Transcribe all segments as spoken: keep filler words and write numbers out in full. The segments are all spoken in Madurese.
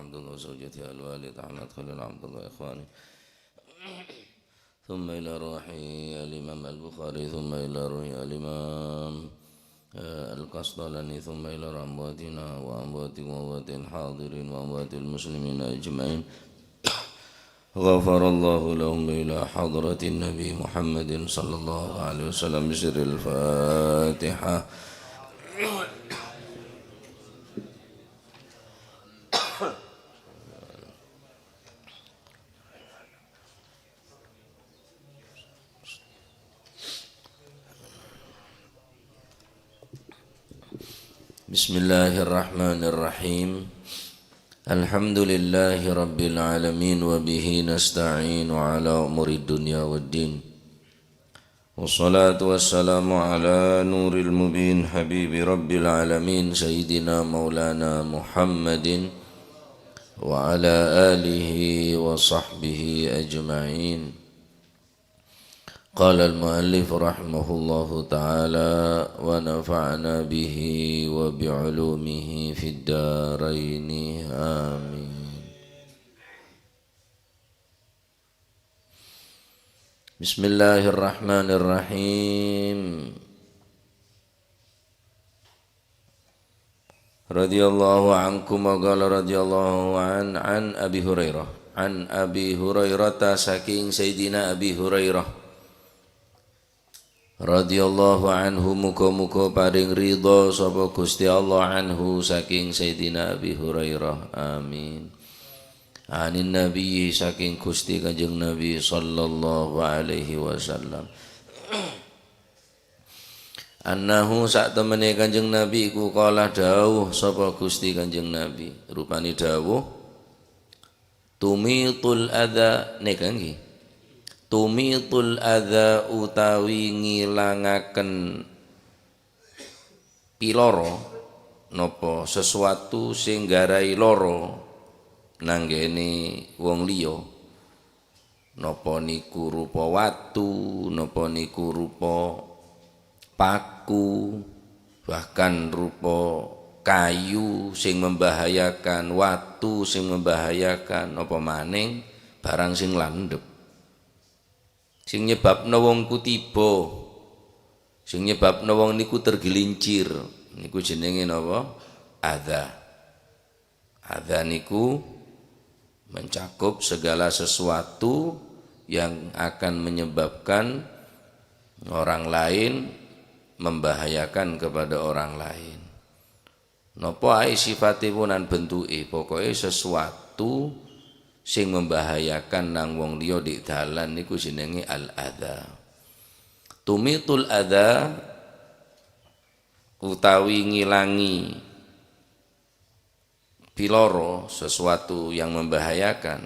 عبد الله وزوجته الوالد أحمد خليل عبد الله إخواني. ثم إلى روح الإمام البخاري، ثم إلى روح الإمام، آه، القسطلاني، ثم إلى أمواتنا وأمواتكم وأموات الحاضرين وأموات المسلمين أجمعين. غفر الله لهم. إلى حضرة النبي محمد صلى الله عليه وسلم بسر الفاتحة. بسم الله الرحمن الرحيم. الحمد لله رب العالمين، وبه نستعين على أمور الدنيا والدين. والصلاة والسلام على نور المبين حبيب رب العالمين سيدنا مولانا محمد وعلى آله وصحبه أجمعين. قال المؤلف رحمه الله تعالى ونفعنا به وبعلومه في الدارين، آمين. بسم الله الرحمن الرحيم. رضي الله عنكم، وقال رضي الله عن، عن أبي هريرة. عن أبي هريرة, saking Sayyidina Abi Hurairah. Radhiyallahu anhu, muga-muga paring ridha sapa Gusti Allah anhu, saking Sayyidina Abi Hurairah. Amin. Anin Nabi, saking Gusti Kanjeng Nabi sallallahu alaihi wasallam. Annahu, sak temene Kanjeng Nabi iku qala, dawuh sapa Gusti Kanjeng Nabi. Rupane dawuh, "Tumitul adza," neka nggih. "Tumitul adza utawi ngilangaken piloro, napa sesuatu sing garai loro nanggene wong liya, napa niku rupa watu, napa niku rupa paku, bahkan rupa kayu sing membahayakan, watu sing membahayakan, apa maning barang sing landhep. Sing nyebabna wong ku tiba, sing nyebabna wong niku tergelincir, niku jenenge napa? Adza." Adza niku mencakup segala sesuatu yang akan menyebabkan orang lain, membahayakan kepada orang lain. Napa ae sifatipun lan bentuke, pokoke sesuatu sing membahayakan nang wong liya di dalan niku jenenge al-adza. Tumitul adza utawi ngilangi piloro, sesuatu yang membahayakan.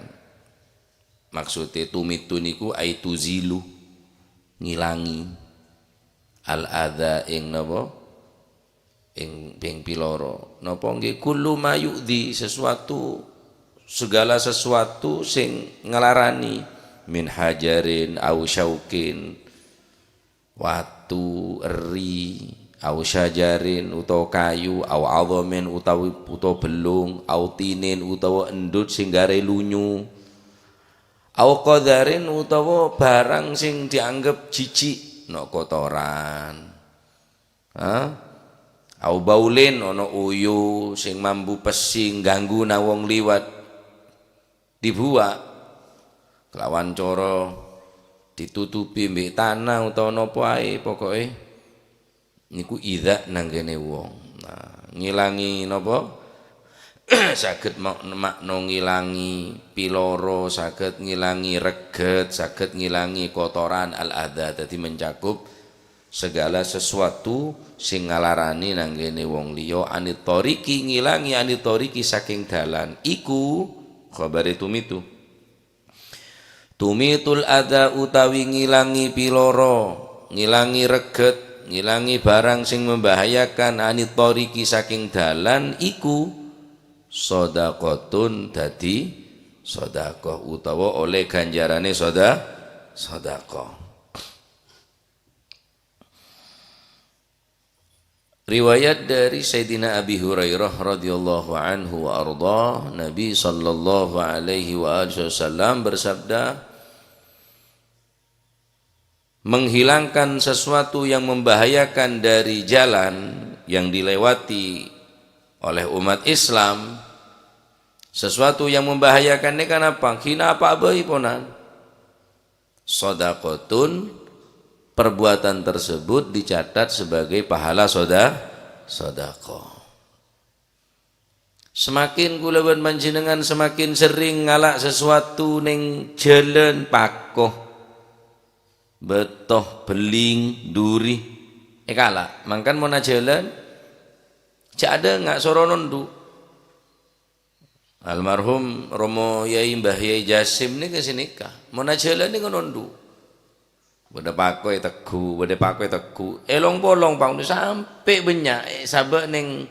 Maksude tumitu niku aituzilu, ngilangi. Al-adza ing napa? Ing, ing piloro. Napa nggih? Kullu ma yu'dzi, sesuatu, segala sesuatu sing nglarani. Min hajarin au syaukin. Watu, eri, au syajarin utawa kayu, au adhamin utawi, utawa belung, au tinin utawa endut sing garai lunyu, au qadharin utawa barang sing dianggep jijik, no kotoran. Ha? Au baulin, ana uyu sing mambu pessing, ganggu nang wong liwat. Dibuwa' kalawan cara ditutupi mbek tana utawa napa ae, pokoke niku idza nanggene wong. Nah, ngilangi napa? Saged ma-, makna ngilangi piloro, saged ngilangi reget, saged ngilangi kotoran, al-adza. Dadi mencakup segala sesuatu sing ngalarani nanggene wong liya, anit thoriqi, ngilangi anit thoriqi saking dalan. Iku khabare tumitu. Tumitul adza utawi ngilangi piloro, ngilangi reget, ngilangi barang sing membahayakan anit thoriqi saking dalan iku shadaqatun, dadi sedekah utawa oleh ganjarane seda-, sedekah. Riwayat dari Sayyidina Abi Hurairah radhiyallahu anhu wa ardhah, Nabi sallallahu alaihi wa alihi wasallam bersabda, menghilangkan sesuatu yang membahayakan dari jalan yang dilewati oleh umat Islam, sesuatu yang membahayakan ini kan apa? Ghina apa bhâi ponan? Shadaqatun, perbuatan tersebut dicatat sebagai pahala soda-, sedekah. Semakin kaulâ bân panjhennengngan semakin sering ngala' sesuatu neng jhâlân, pako, bâto, bellèng, duri, èkala'. Mangkana mon ajhâlân, jhâ' adhângnga soro nondhu'. Almarhum Romo Yai Mbah Yai Jasim nèka sanèka. Mon ajhâlân nèka nondhu'. Bâdâ pako ètegghu', bâdâ pako ètegghu'. Èlong-polong pangdhu sampè' bânnya', è, sabâ' neng,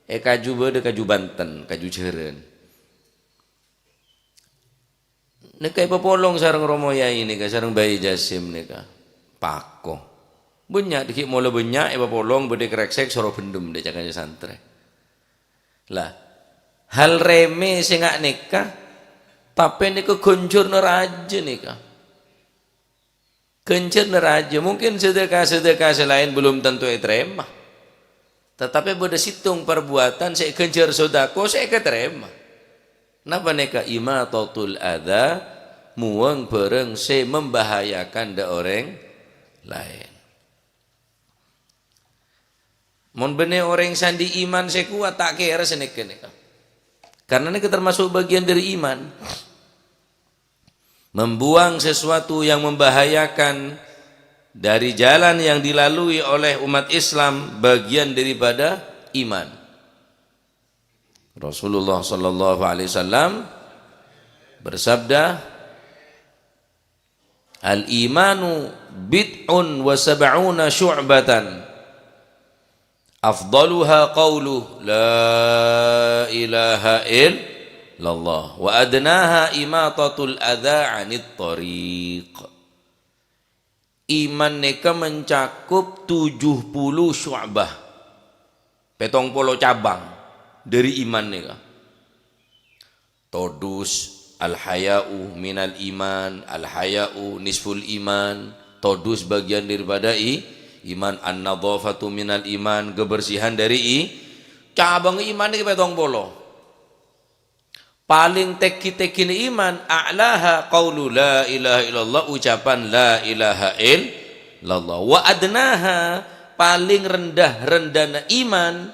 è, kaju bâdâ kaju Banten, kaju Jhârân. Nèka èpapolong sareng Romo Yai nèka, sareng Mbah Yai Jasim nèka. Pako. Bânnya', dhiggi' mola bânnya' èpapolong, bâdâ krèksèk, soro bhendhem dâ' cakana santrè. Lah, hal remeh sè nga' nèka, tapè nèka ghânjhârânna rajâ nèka. Ghânjhârânna rajâ. Mungkin sedekah-sedekah sè laèn belum tentu ètarèma. Tatapè bâdâ sèttong parbuatan sè èghânjhâr sodako sè èkatarèma. Napa nèka? Imatatul adza, muwâng bhârâng sè membahayakan dâ' orèng laèn. Mon bânnè orèng sè andi' iman sè kowat, ta' kèra sanèka nèka. Karena nèka termasuk bagian dari iman. Membuang sesuatu yang membahayakan dari jalan yang dilalui oleh umat Islam bagian daripada iman. Rasulullah sallallahu alaihi wasallam bersabda, "Al-imanu bid'un wa sab'una syu'batan. Afdaluha qawlu la ilaha illallah. Wa adnaha imatatul adza 'anit thariq." Iman nèka mencakup tujuh puluh syu'bah. Pètong polo cabang dâri iman nèka. Todus, al-haya'u minal iman, al-haya'u nisful iman, todus bagian daripada i-, iman, an-nadhafatu minal iman, kebersihan dari i-, cabang iman nèka pètong polo. Palèng tèngghi-tèngghina iman, a'laha qaulu la ilaha illallah, ucapan la ilaha illallah. Wa adnaha, palèng rendha-rendhana iman,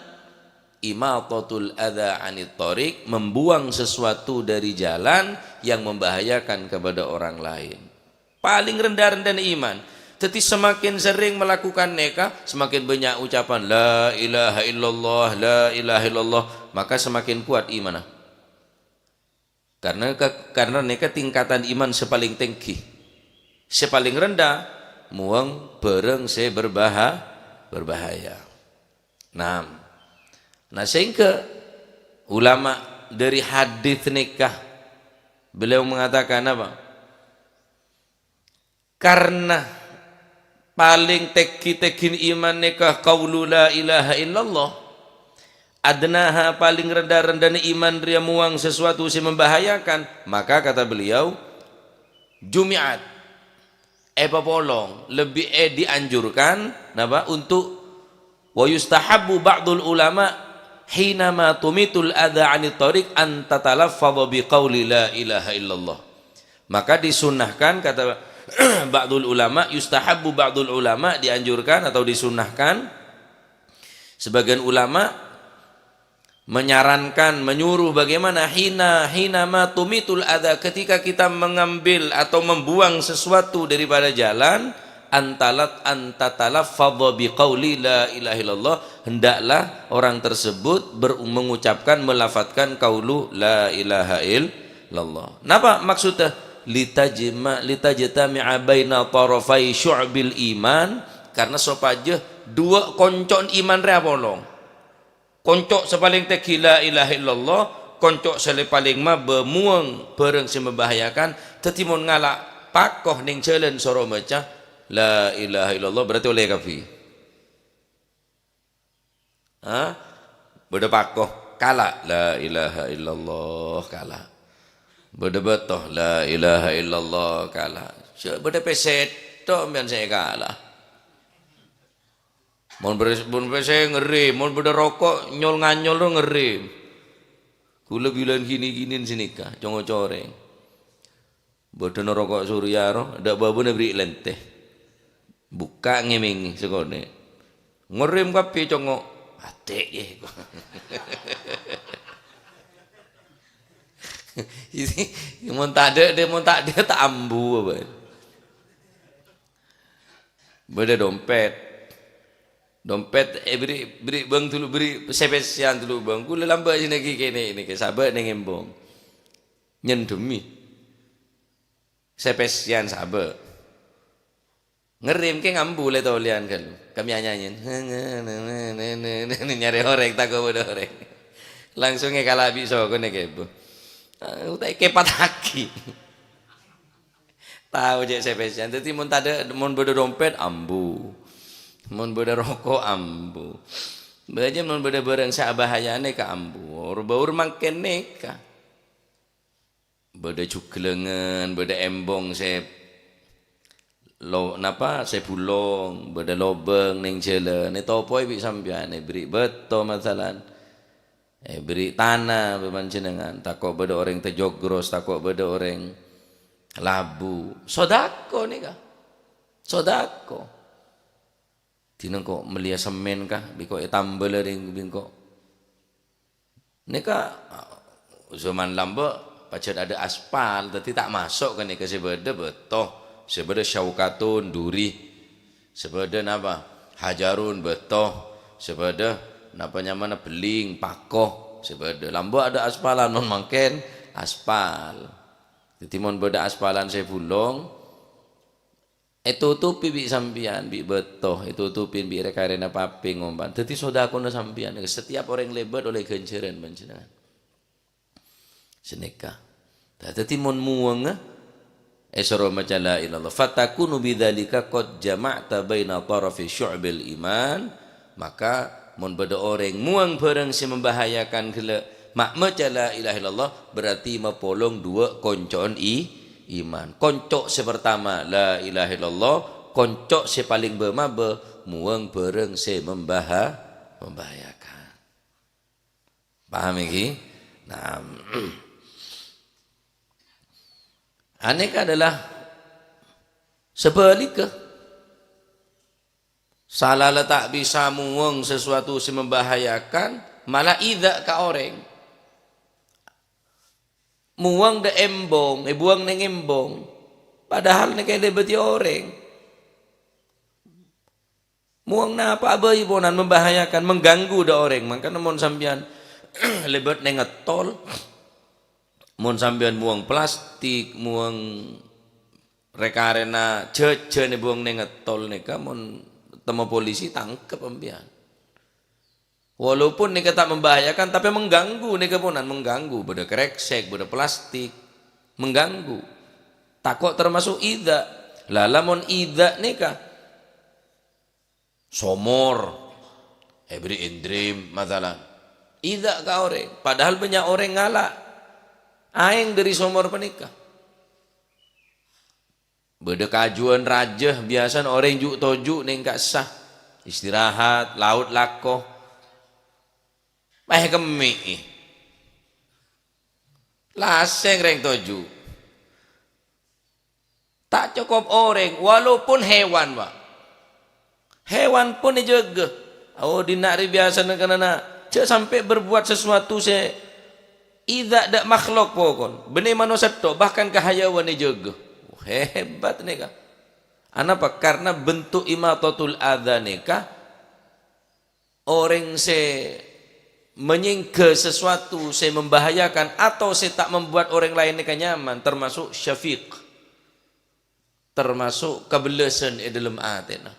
imatatul adza 'anit thariq, membuang sesuatu dari jalan yang membahayakan kepada orang lain. Palèng rendha-rendhana iman. Dhâddhi, semakin sering melakukan nèka, semakin bânnya' ucapan, "La ilaha illallah, la ilaha illallah," maka semakin kuat imanna. Karena ke-, karena nèka tingkatan iman sè palèng tèngghi. Sè palèng rendha, muwâng bhârâng sè berbaha-, berbahaya. Naam. Nah, sehingga ulama dari hadis nèka, beliau mengatakan apa? Karena palèng tèngghi-tèngghina iman nèka qaulu la ilaha illallah, adnaha, palèng rendha-rendhana iman rèya muwâng sesuatu sè membahayakan, maka kata beliau, jumi'at, èpapolong, lebbi, eh, dianjurkan, napa, untuk, wa yustahabbu ba'dul ulama hinama tumitul adza 'anit thariq an tatalaffadha bi qauli la ilaha illallah. Maka disunnahkan, kata ba'dul ulama, yustahabbu ba'dul ulama, dianjurkan atau disunnahkan, sebagian ulama menyarankan, menyuruh bagaimana hina, hinama tumitul adza, ketika kita mengambil atau membuang sesuatu daripada jalan, antalat, antatalaffadha biqauli la ilaha illallah, hendaklah orang tersebut ber-, mengucapkan, melafadzkan qaulu la ilaha illallah. Napa maksudnya? Litajma-, litajtami'a baina tarafai syu'bil iman, karena sopajâ dua konco'na iman rè apolong. Konco' sè palèng tèngghi la ilaha illallah, konco' sè lè-, palèng mabâ muwâng bhârâng sè membahayakan. Dhâddhi mon ngala' pako neng jhâlân soro maca la ilaha illallah, berarti ollè kabbhi. Ha? Bâdâ pako, kala', "La ilaha illallah," kala'. Bâdâ bâto, "La ilaha illallah," kala'. Sè bâdâ pèssè tok sampèyan sè èkala'. Mon bâr-, mon pèssè ngerrèm, mon bâdâ roko' nyol-nganyol ro ngerrèm. Kaulâ bilân gini-gini sanèka, congo' corèng. Bâdâna roko' Surya ro, dâ' bâbuna bâri' lèntè. Bukka' ngèmèngè sakonè'. Ngerrèm kabbhi congo'. Atè', yè. Isi, mon tadâ', mon tadâ' ta' ambu apa. Bâdâ dompet. Dompet, eh, bâri', bâri' bâng dulu, bâri' sè pèssèyan dulu, bâng. Kaulâ lambâ' sè nèka kènè' nèka, sabâ' neng embong. Nyendhemmi. Sè pèssèyan sabâ'. Ngerrèm kè ngambu lè-tolèyan ghâllu. Kami anyanyen. Nyarè orèng, tako' bâdâ orèng. Langsung èkala' bi' sokona kèbâ. Ah, uta' èkèpattaghi. Tao jâ' sè pèssèyan. Dâddhi mon tadâ', mon bâdâ dompet, ambu. Mon bâdâ roko', ambu. Bâjâ mon bâdâ bârâng sè abahayana ka ambu. Or-, bâur mangkèn nèka. Bâdâ jhuglângan, bâdâ embong sè lo-, napa, sè bulong, bâdâ lobâng neng jhâlân, ètopoè bi' sampèyan, èbâri' bâto, masalan, èbâri' tana bân panjhennengngan, tako' bâdâ orèng tajogros, tako' bâdâ orèng labu. Sodako nèka. Sodako. Dina engko' mellèya semmèn, ka, bi' engko' ètambâlâ rèng bi' engko'. Nèka, zaman lambâ' pajhât adâ' aspal, dâddhi ta' maso' ka nèka sè bâdâ bâto, sè bâdâ syaukatun, duri, sè bâdâ napa? Hajarun, bâto, sè bâdâ napa nyamana? Beling, pako, sè bâdâ. Lambâ' adâ' aspalan, mon mangkèn aspal. Dâddhi mon bâdâ aspalan sè bulong, ètotopè bi' sampèyan, bi' bâto, ètotopè bi' rè-karèna papèng ompama. Dâddhi sodakona sampèyan, setiap orèng lèbât ollè ghânjhârân panjhennengngan. Sanèka. Dâddhi mon muwângnga, èsoro maca la ilaha illallah. Fatakunu bidzalika qad jama'ta baina tarafi syu'bil iman, maka, mon bâdâ orèng muwâng bârâng sè membahayakan ghellâ', ma' maca la ilaha illallah, berarti mapolong duwâ' konco'an i-, iman. Konco' sè partama, la ilaha illallah. Konco' sè palèng bâ-mabâ, muwâng bârâng sè membaha-, membahayakan. Paham, ènggi? Nah, anèka adalah sabhâligghâ. Sala la ta' bisa muwâng sasuatu sè membahayakan, mala idza ka orèng. Muwâng dâ' embong, èbuwâng neng embong. Padahal nèka èlèbâdhi orèng. Muwâng napa'a bhâi ponan membahayakan, mengganggu dâ' orèng. Mangkana mon sampèyan lèbât neng èttol, mon sampèyan muwâng plastik, muwâng rè-karèna jhâjhân èbuwâng neng èttol nèka mon temmo polisi tangkep sampèyan. Walaupun nèka ta' membahayakan, tapè mengganggu nèka ponan, mengganggu. Bâdâ krèksèk, bâdâ plastik, mengganggu. Tako' termasuk idza. Lah, lamon idza nèka, somor, èbâri' endrim, masalan. Idza ka orèng, padahal bânnya' orèng ngala' aèng dâri somor panèka. Bâdâ kajuwân rajâ, biyasana orèng ju'-toju' neng ka'issa', istirahat, laot lako. Pas èkemmè'è. Lasèng rèng toju'. Ta' cokop orèng, walaupun hewan, Pak. Hewan pun èjâgâ. Oh, dinna' rè biyasana kanana, jhâ' sampè' berbuat sesuatu sè idza dâ' makhlok pokon. Bânnè manossa tok, bahkan ka hayawan èjâgâ. Hebat nèka. Anapa? Karena bentuk imatatul adza nèka orèng sè manyèngghâ sesuatu sè membahayakan atau sè ta' membuat orèng laèn nèka nyaman, termasuk syafiq, termasuk kabellâsân è dâlem atèna.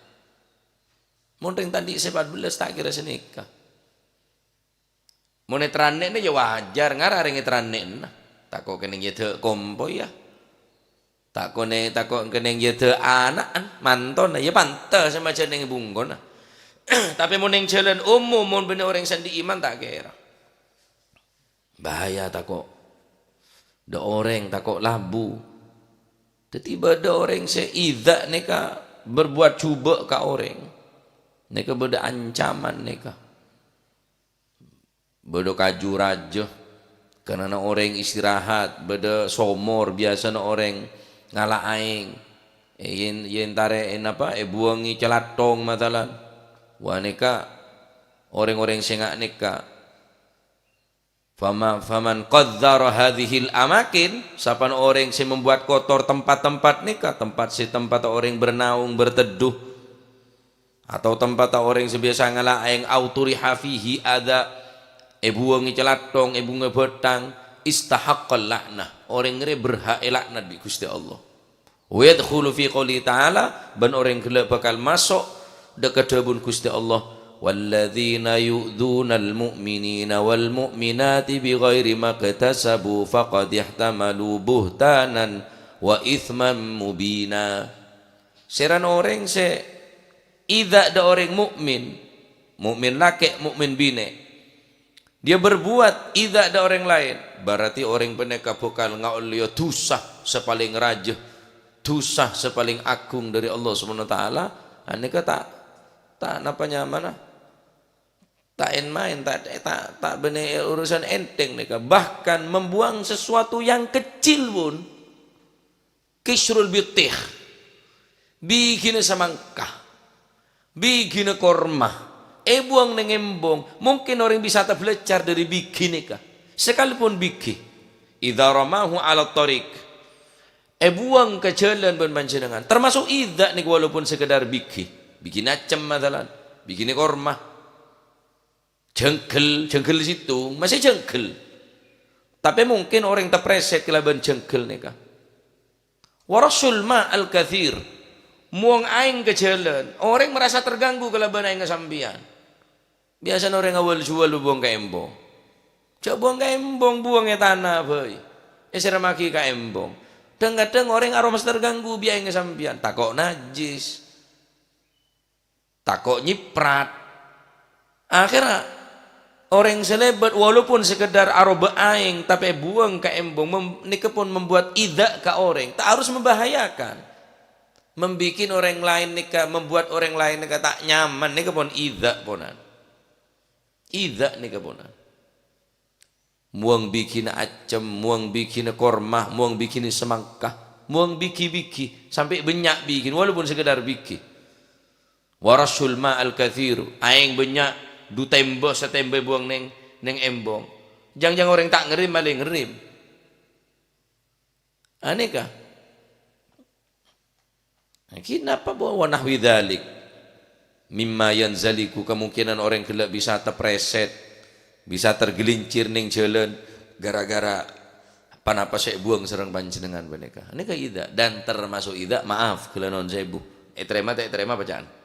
Mon rèng ta' andi' sèpat bellâs, ta' kèra sanèka. Mon ètarannè'na ya wajar, ngara rèng ètarannè'na. Tako' kennèng yâ dâ' kompoy, yâ. Tako' ne-, tako' kennèng yâ dâ' ana'na, mantona, yâ pantes sè majâ neng bungkona. Tapè mon neng jhâlân umum, mon bânnè orèng sè andi' iman, ta' kèra. Bahaya tako'. Dâ' orèng tako' labu. Dhâddhi bâdâ orèng sè idza nèka berbuat jhubâ' ka orèng. Nèka bâdâ ancaman nèka. Bâdâ kaju rajâ, kanana orèng istirahat, bâdâ somor, biyasana orèng ngala' aèng. Yen, yen tarè, en apa, èbuwângi calathong, masalan. Wah, nèka orèng-orèng sè nga' nèka. Fama-, faman qaddara hadzihil amakin, sapan orèng sè membuat kotor tempat-tempat nèka, tempat sè tempat orèng bernaung, berteduh, atau tempatta orèng sè biyasa ngala' aèng, au turiha fihi adza, èbuwângi calathong, èbuwângi bhâthang, istahaqqal la'nah. Orèng rè berhak èlaknat bi' Ghustè Allah. Wa yadkhulu fi qouli ta'ala, bân orèng ghellâ' bhâkal maso' dâ' ka dhâbuna Ghustè Allah, "Walladzina yu'dzunal mu'minina wal mu'minati bighairi maktasabu faqad ihtamalu buhtanan wa itsman mubina." Sèran orèng sè idza dâ' orèng mu'min, mu'min lakè', mu'min binè', dia berbuat idza dâ' orèng laèn, berarti orèng panèka bhâkal ngaollèya dhusa sè palèng rajâ, dhusa sè palèng agung dâri Allah Subhanahu wa Ta'ala. Anèka ta', ta' napa nyamana, ta' en-maèn, ta', ta', ta' bânnè urusan entèng nèka. Bahkan membuang sesuatu yang kecil pun, kisrul bitih, bighina samangka, bighina korma, èbuwâng neng embong. Mungkin orèng bisa tabelajar dâri bighi nèka. Sakalipun bighi, idza ramahu 'ala thariq, èbuwâng ka jhâlân bân panjhennengngan, termasuk idza nèka walaupun sekedar bighi, bighina cem masalan, bighina korma. Jhânggel, jhânggel sèttong, masih jhânggel. Tapè mungkin orèng taprèsèt kalabân jhânggel nèka. Wa rasyul ma'al katsir, mowang aèng ka jhâlân, orèng merasa terganggu kalabân aèngnga sampèyan. Biyasana orèng awal-juwal buwâng ka embong. Jhâ' buwâng ka embong, buwâng è tana bhâi. Èsèremmaghi ka embong. Dhâng-kadhâng orèng aromasa terganggu bi' aèngnga sampèyan, tako' najjhis. Tako' nyèprat. Akhèrra, orèng sè lèbât, walaupun sekedar aroba aèng, tapè èbuwâng ka embong, mem-, nèka pon membuat idza ka orèng. Ta' harus membahayakan. Membikin orèng laèn nèka, membuat orèng laèn nèka ta' nyaman, nèka pon idza ponan. Idza nèka ponan. Mowang bighina accem, mowang bighina korma, mowang bighina samangka, mowang bighi-bighi, sampè' bânnya' bighina, walaupun sekedar bighi. Wa rasyul ma'al katsir, aèng bânnya', du tèmbhâ satèmbhâ èbuwâng neng, neng embong. Jhâng-jhâng orèng ta' ngerrim, malè ngerrim. Anèka. Nah, ghi napa, Bu? Wa nahwi dzalik mimma yanzaliku, kemungkinan orèng ghellâ' bisa taprèsèt, bisa tergelincir neng jhâlân gara-gara ponapa sè èbuwâng sareng panjhennengngan panèka. Nèka idza, dan termasuk idza, maaf, ghellâ' non sèbu. Ètarèma ta' ètarèma bacaan?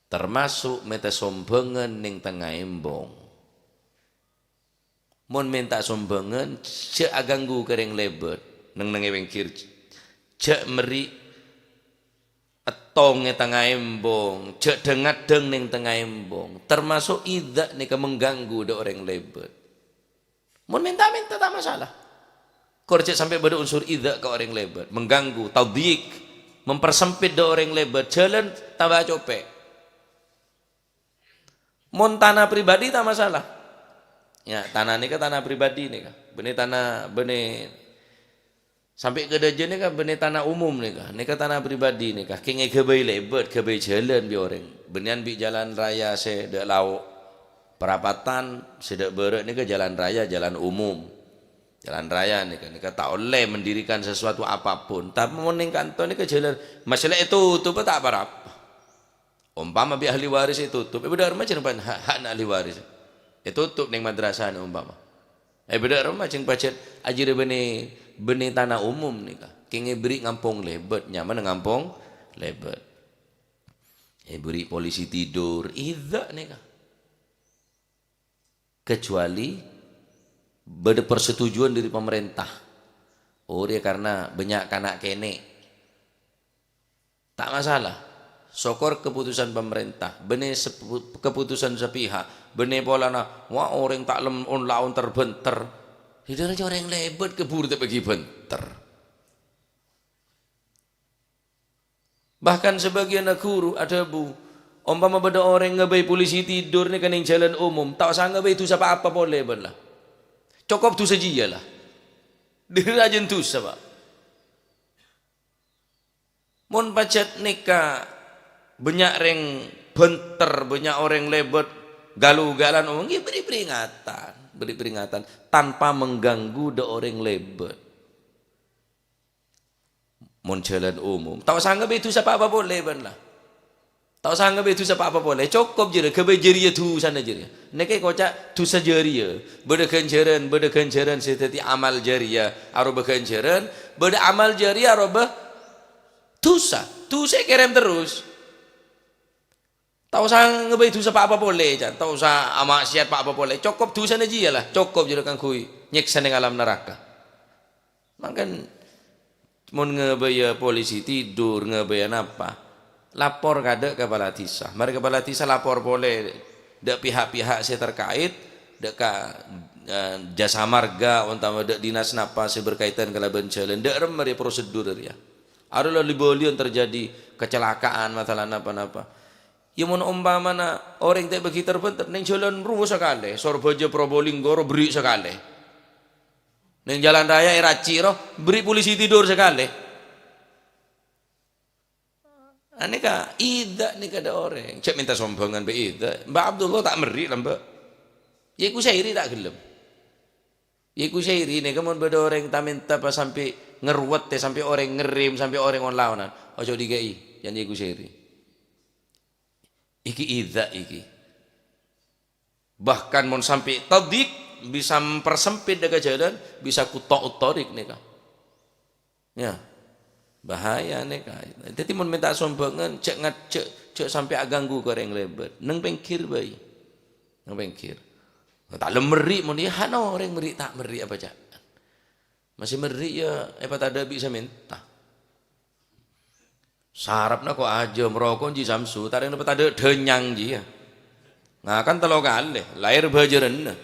Termasuk mènta sombhângan neng tengnga embong. Mon mènta sombhângan, jhâ' aganggu ka rèng lèbât, neng-neng è pèngghir. Jhâ' mèrri' èttongnga è tengnga embong, jhâ' dhâng-ngadhâng neng tengnga embong, termasuk idza nèka mengganggu dâ' orèng lèbât. Mon mènta-mènta ta' masalah. Kor jhâ' sampè' bâdâ unsur idza ka orèng lèbât, mengganggu, tadhyik, mempersempit dâ' orèng lèbât, jhâlân tamba copè'. Mon tana pribadi ta' masalah. Ya, tana nèka tana pribadi nèka. Bânnè tana, bânnè sampè' ka dâjâ nèka bânnè tana umum nèka. Nèka tana pribadi nèka. Kèng èghâbây lèbât, ghâbây jhâlân bi' orèng. Bânnèyan bi' jhâlân raya sè dâ' lao'. Parapatan sè dâ' bârâ' nèka jhâlân raya, jhâlân umum. Jhâlân raya nèka, nèka ta' ollè mendirikan sesuatu apapun. Tapè mon neng kanto nèka jhâlân, masalah ètotop ta' parap. Ompama bi' ahli waris ètotop, è bâdâ aromma jhâ' pan ha-, ha'na ahli waris. Ètotop neng madrasah nè ompama. È bâdâ aromma jhâ' pajhât ajhârâ bânnè, bânnè tana umum nèka. Kèng èbherri' ngampong lèbât, nyamana ngampong lèbât. Èbherri' polisi tidur, idza nèka. Kecuali bâdâ persetujuan dâri pamarènta. Oh, rèya karena bânnya' kana' kènè'. Ta' masalah. Sokor keputusan pemerintah, bânnè sepu-, keputusan sepihak, bânnè polana, wah, orèng ta' lem-, on-laon ter-bhânter. Dhâddhi orèng lebât keburu ta' bâgi bhânter. Bahkan sabâgiyânna ghuru adhâbu, ompama bâdâ orèng ngabây polisi tidur nèka neng jhâlân umum, ta' osa ngabây dhusa pa-apa polè bân la. Cokop dhusa jiyâ la. Dhâri rajâna dhusa, Pa'. Mon pajhât nèka bânnya' rèng bhânter, bânnya' orèng lebât, gal-ugalan, oh, ngghi beri peringatan, beri peringatan tanpa mengganggu dâ' orèng lebât. Mon jhâlân umum, ta' osa ngabây dhusa pa-apa polè bân la. Ta' osa ngabây dhusa pa-apa polè, cokop jârèya, ghâbây jârèya dhusana jârèya. Nèka èkoca' dhusa jârèya. Bâdâ ghânjhârân, bâdâ ghânjhârân sè dhâddhi amal jârèya, aroba ghânjhârân, bâdâ amal jârèya aroba dhusa. Dhusa èkèrèm terros. Ta' osa ngabây dhusa pa-apa polè, can. Ta' osa ama'siyat pa-apa polè. Cokop dhusana jiyâ la, cokop jârèya kaangghuy nyèksa neng alam naraka. Mangkèn mon ngabâyâ polisi tidur, ngabâyâ napa, lapor ka dâ' kapala dhisa. Marè kapala dhisa lapor polè dâ' pihak-pihak sè terkait, dâ' ka, eh, Jasa Marga, ontama dâ' dinas napa sè berkaitan kalabân jhâlân. Dâ' remma rèya prosedur rèya. Arowa la li-bâliyân terjadi kecelakaan, masalah napa-napa. Yâ, mon ompamana orèng ta' bâgi ter-bhânter, neng jhâlân rowa sakalè, Sorbhâjâ Probolinggo rowa berri' sakalè. Neng jalan raya è Raci rowa, berri' polisi tidur sakalè. Anèka, idza nèka dâ' orèng. Jhâ' mènta sombhângan bi' idza. Mbah Abdullah ta' merri' la, Mbah. Yâ Kusairi ta' ghellem. Yâ Kusairi nèka mon bâdâ orèng ta-mènta pas sampè' ngerwet, sampè' orèng ngerrem, sampè' orèng on-laonan. Ojo dikè'i, jhân Yâ Kusairi. Iki idza iki. Bahkan mon sampè' tadhiq, bisa mempersempit dâ' ka jhâlân, bisa quttha'ut thariq nèka. Yâ, bahaya nèka. Dhâddhi mon mènta sombhângan, jhâ' ngad-, jhâ', jhâ' sampè' aghânggu ka orèng lebât. Neng pèngghir bhâi. Neng pèngghir. Ta' lem merri' mon, yâ, hana orèng merri' ta' merri' apa ca'na. Masih merri' yâ èpatadâ' bi' sè mènta. Sarepna ko' ajâm, rokon ji Samsu, ta' rèng napa tadâ' dânyang ji, yâ. Ngakan tello kalè, laèr bhâjârânna.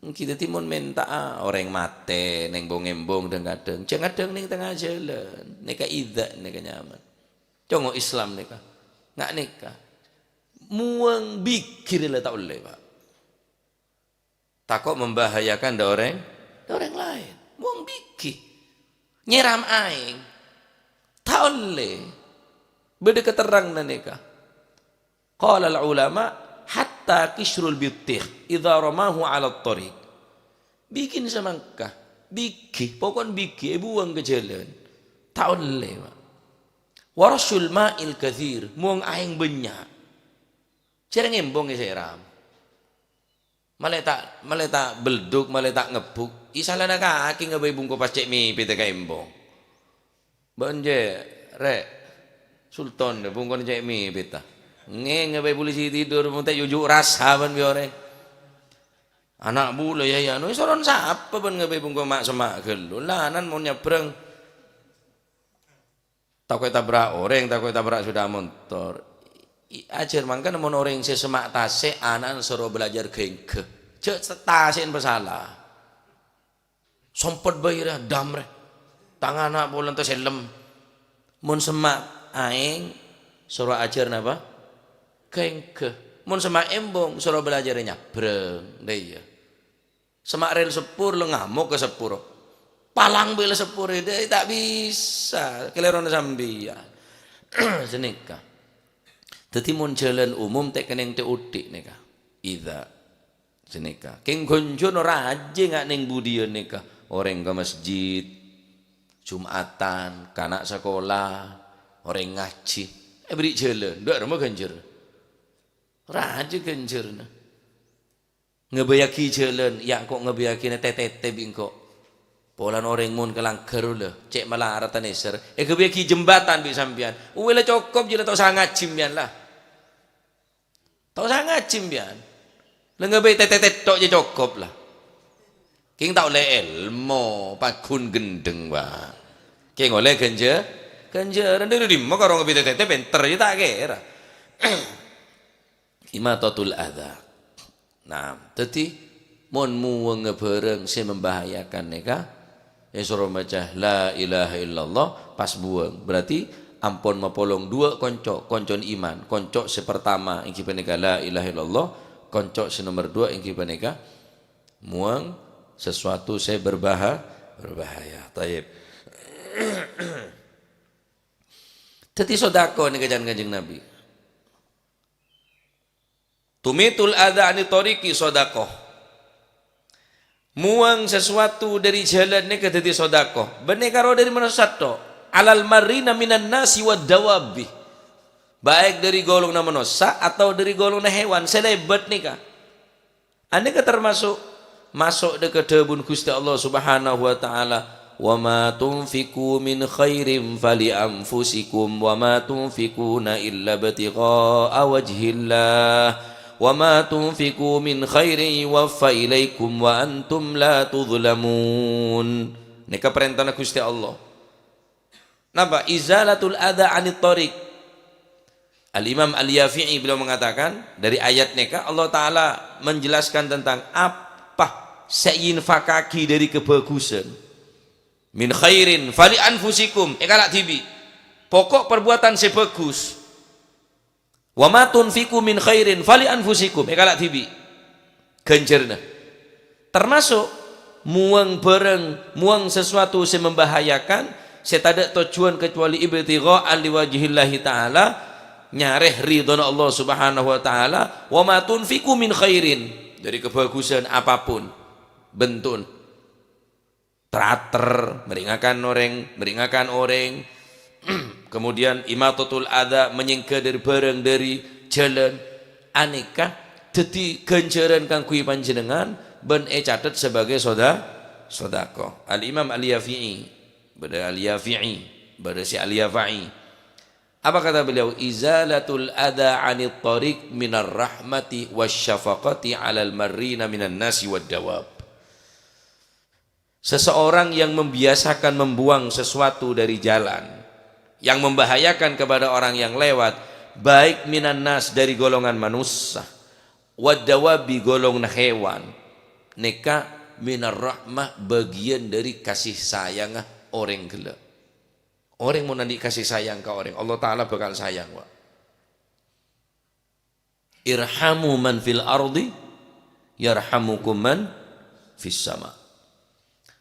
Ènggi dhâddhi mon mènta'a orèng matè, neng bong-embong dhâng-kadhâng, jhâ' ngadhâng neng tengnga jhâlân. Nèka idza, nèka nyaman. Congo' Islam nèka. Nga' nèka. Muwâng bighi la ta' ollè, Pa'. Tako' membahayakan dâ' orèng, dâ' orèng laèn. Wong bighi. Nyèram aèng. Ta' ollè. Bâdâ katerrangnga nèka. Qala al-ulama, "Hatta qisyrul bittikh idza ramahu 'ala thariq." Bighin samangka. Bighi, pokon bighi èbuwâng ka jhâlân. Ta' ollè, Pa'. "Wa rasyul ma'il katsir", muwâng aèng bânnya'. Jhârâng embong èsèram. Malè ta', malè ta' belduk, malè ta' ngebbuk. Isalana kakè ngabây bungko pas cè' mèpètta ka embong. Bân jè, Rè', Sultan, bungkona cè' mèpètta. Ngè, ngabây polisi tidur, mon ta' jujuk rassa bân bi' orèng. Ana' bulâ, yâ, yâ, anu, soron sapa bân ngabây bungko ma'-, semma' ghâllu. Lanan mon nyabrâng. Tako' ètabrak orèng, tako' ètabrak sepeda motor. I-, ajhâr mangkana mon orèng sè semma' tasè', ana'na soro belajar ghângghâ. Jhâ' tasè'na pasala. Sompet bhâi rè, dam rè. Tang ana' polana tasellem. Mon semma' aèng, soro ajhâr napa? Ghângghâ. Mon semma' embong, soro belajar nyabrâng. Dâ' iyâ. Semma' rèl seppur la ngamok ka seppur. Palang bhâi la seppur, dâ' ta' bisa. Kalèrona sampèyan. Sanèka. Dhâddhi mon jhâlân umum ta' kennèng tè-ottè' nèka. Idza. Sanèka. Kèng ghânjhârânna rajâ nga' neng budiyân nèka. Orèng ka masjid, Jum'atan, kana' sakola, orèng ngajhi. Èberri' jhâlân. Dâ' remma ghânjhârânna. Rajâ ghânjhârânna. Ngabâyâghi jhâlân, yâ engko' ngabâyâghina tè-tètè bi' engko'. Polana orèng mon ka langghâr la, cè' malarat tanèser. Èghâbâyâghi jembatan bi' sampèyan. Uwè la cokop jiyâ la ta' osa ngajhi sampèyan la. Ta' osa ngajhi sampèyan. La ngabâyâ tè-tètè tok jiyâ cokop la. Kèng ta' ollè èlmo, paggun ghendheng, Pak. Kèng ollè ghânjhâ-, Ghânjhârân dâri dimma karo ngabitè tètè pènter, yâ ta' kèra. Imatatul adza. Nah, dhâddhi mon muwângnga bhârâng sè membahayakan nèka, èsoro maca la ilaha illallah, pas buwâng. Berarti ampon mapolong duwâ' konco, koncona iman. Konco sè partama èngghi panèka la ilaha illallah, konco sè nomer duwâ' èngghi panèka muwâng sesuatu sè berbaha-, berbahaya. Tayyib. Dhâddhi sodako nèka can Kanjeng Nabi. Tumitul adza ani thariqi sodako. Muwâng sesuatu dâri jhâlân nèka dhâddhi sodako. Bânnè karo dâri manossa tok. Alal marrina minan nasi wad dawabi. Baik dâri golonganna manossa atau dâri golonganna hewan sè lèbât nèka. Anèka tamaso' maso' dâ' ka dhâbuna Ghustè Allah Subhanahu wa Ta'ala, "Wa ma tunfiqu min khairin fali anfusikum, wa ma tunfiquna illa ibtigha'a wajhillah, wa ma tunfiqu min khairin yuwaffa ilaikum wa antum la tuzlamun." Nèka parèntana Ghustè Allah. Napa? Izalatul adza anit thariq. Al-Imam Al-Yafi'i beliau mengatakan, dari ayat nèka Allah Ta'ala menjelaskan tentang apa sè èinfakaghi dâri kabhâghusân. "Min khairin fali anfusikum," èkala' dhibi'. Pokok perbuatan sè bhâghus. "Wa ma tunfiqu min khairin fali anfusikum," èkala' dhibi' ghânjhârânna. Tamaso' muwâng bhârâng, muwâng sesuatu sè membahayakan, sè tadâ' tojjhuwân kecuali ibtigha'an liwajhillahi ta'ala, nyarè ridhona Allah Subhanahu wa Ta'ala, "Wa ma tunfiqu min khairin," dâri kabhâghusân apapun bentukna. Terater, mèrè ngakan orèng, mèrè ngakan orèng. Kemudian imatatul adza, manyèngghâ dâri bhârâng dâri jhâlân. Anèka dhâddhi ghânjhârân kaangghuy panjhennengngan bân ècatet sebagai soda-, sodako. Al-Imam Al-Yafi'i, bâdâ Al-Yafi'i, bâdâ sè Al-Yafa'i. Apa kata beliau? "Izalatul adza anit thariq minar rahmati wasyafaqati alal marrina minan nasi wad dawab." Seseorang yang membiasakan membuang sesuatu dari jalan yang membahayakan kepada orang yang lewat, baik minan nas, dari golongan manusia, wad dawabi, golonganna hewan, nèka minar rahmah, bagian dari kasih sayangnga orèng ghellâ'. Orèng mon andi' kasih sayang ka orèng, Allah Ta'ala bakal sayang, wa. "Irhamu man fil ardi, yarhamukum man fis sama."